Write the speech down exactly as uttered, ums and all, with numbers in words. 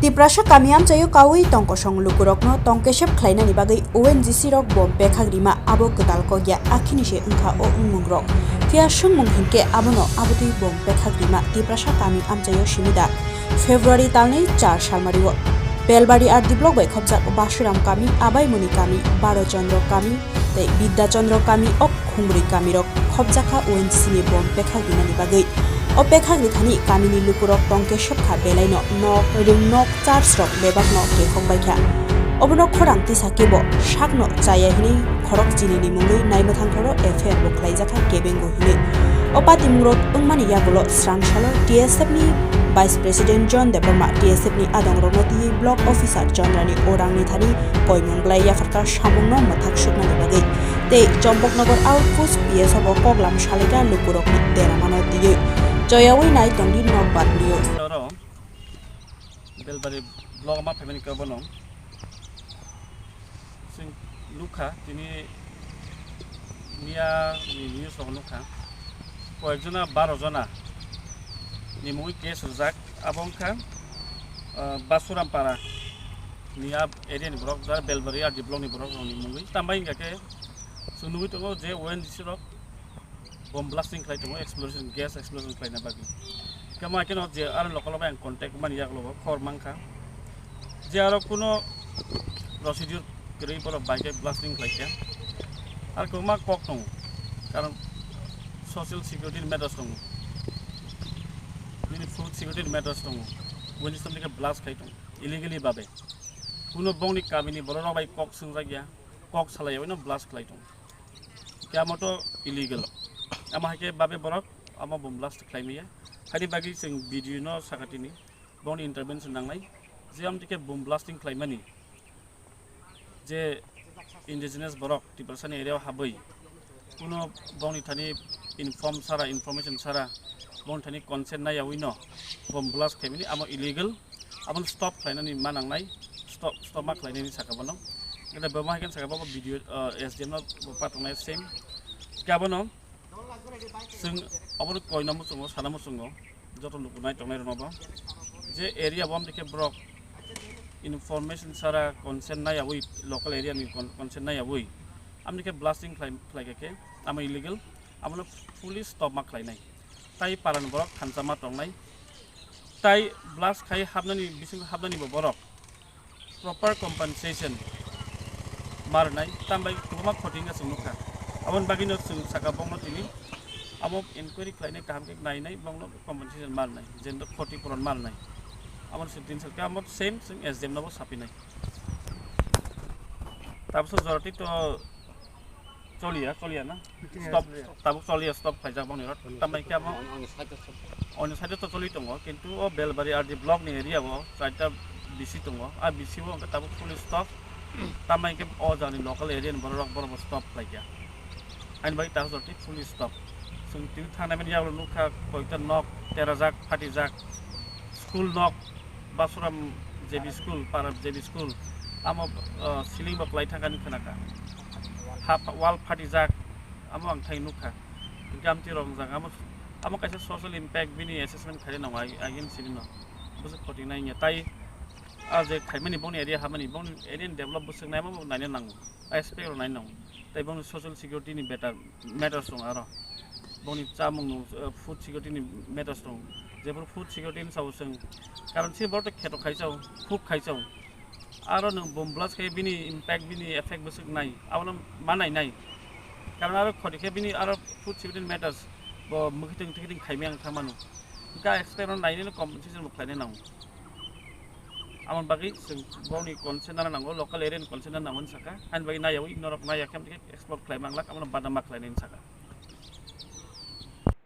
Tiprasa kami amchaio kaui tongkosong lukurokno tongkesep khlainani bagwi O N G C rok bom pekhak rima abo kwtal kok ya, akhini se wngkha o wngmungrok. Phiya swngmung hinkhe abono abotwi bom pekhak rima Tiprasa kami amchaio simi da. February talni char salmario Belbari R D block bai khopjak Basuram kami, Abaimoni kami, Baro Chandra kami tei Bidya Chandra kami, ok khumrwi kamirok khopjakha O N G C ni bom pekhak rinani bagwi. O pekhak rithani kamini lukurok tongkesep kha belaino nok, rwng nok, church rok bebakno kekhok baikha. Obono khorang tisa kebo sakno chaya hinwi khorok chinini mungwi naimwthang khoro F I R bo khlaijakha kebengo hinwi. O patimungrok wngmani yagulo srangsalo T S F ni Vice President John Debbarma, T S F ni adongrokno twiwi Block Officer Chandrani Orang ni thani koimung belai yapharkha samungno mwthak suknani bagwi. Tei Champaknagar Outpost P S O bo koklam salaikha lukurokni deramano twiwi. Choyawi nai tongdi nokbar news. Oro Belbari block ma phaimani khe bono. Chwng nukha, tini miya ni news rok nukha, koyekjona baro jona ni mungwi case rijak. Abo wngkha, ah, Basuram para ni a area ni borok, jara Belbari R D block ni borok rok ni mungwi. Tambai hingkha khe chwng nugwi tongo je O N G C rok bom blasting khlai tongo, explosion, gas explosion khlaina bagwi. Khe ma khe no je aro local bai ang contact mani yak logo khor mankha. Je aro kuno procedure kwrwi borok bai khe blasting khlai khe. Ar kwbangma kok tongo, karon social security ni matters tongo, nini food security ni matters tongo, buini samni khe blast khai tongo illegally babe. Kuno bongni kamini borok rok bai kok swngjak ya, kok salai ya, oino blast khlai tongo. Khe amo to illegal. Amo hai khe babe borok amo bom blast khlai maya. Haini bagwi chwng video no sakatini, bongni intervention nangnai. Je amtwi khe bom blasting khlaimani, je indigenous borok Tiprasani area o habwi kuno bongni thani inform sara, information sara, bongni thani consent naiyawi no bom blast khlaimani, amo illegal. Abono stop khlainani ma nangnai, stop, stop ma khlainani saka bono. Ede boma hai khe saka bo video, ah, S D M no bo patongnai same. Khe abono chwng obono koina muchungo, sana muchungo, joto luku nai tongnai rwno bo. Je area bo amtwi khe borok information sara consent naiyawi, local area ni con-, consent naiyawi, amtwi khe blasting khlai, khlai khe khe amo illegal, abono fully stop ma khlainai. Tai paran borok thansa ma tongnai. Tai blast khai hapnani, bising hapnani bo borok proper compensation ma rwnai, tambai kwbangma khoti wngkha chwng nukha. Aboni bagwino chwng saka bongno tini amo inquiry khlainai, kaham khe nainai, bongno compensation ma rwnai, jento khoti puron ma rwnai. Aboni se tin salkhe amo same chwng S D M nobo sapinai. Tabukso jorati to choliya, choliya na? Meeting stop, choliya. Tabuk choliya, stop khaijak bongni rot. Tambai khe amo on, on side of stop. Oni side to choli tongo, kintu o Belbari R D block ni area o chaita B C tongo. A B C o hwnkhe tabuk fully stop. Tambai khe o jani local area ni borok, borok bo stop khlaikha. Ani bai ta jorti fully stop. Chwng tini thangnai mani yagulo nukha koita nok terajak, phatijak. School nok, Basuram J B school, para J B school, amo, uh, ceiling bo kwlai thangkani khwnakha. Ha, wall phatijak, amo ang thai nukha. Gamti rok wngjak, amo, amo kaisa social impact bini assessment khaina nango, ag-, agin sini no. Bwswk khoti nai wngya. Tai a je khaimani bongni area hamani, bongni area ni develop bwswk naima bo naina nango. Aspect rok nai nango. Tai bongni social security ni better matters tongo aro. Bongni chamung no, uh, food security ni matters tongo. Jephuru food security ni sao chwng, karon se borok to kheto khaisao, khuk khaisao. Aro nwng bom blast khe bini impact, bini effect bwswk nai, abono ma nai nai. Karon aro khoti khe bini aro food security ni matters bo mwkhitwng twkhitwng khaimaya wng thangmano. Hwnkhe a expect rok nainai no compensation bo khlainai nango. Aboni bagwi chwng bongni consent nana nango, local area ni consent nana nango hinwi sakha. Haini bagwi naiyawi norok naiya khe explore khlai manglak, abono badama khlainai hinwi sakha.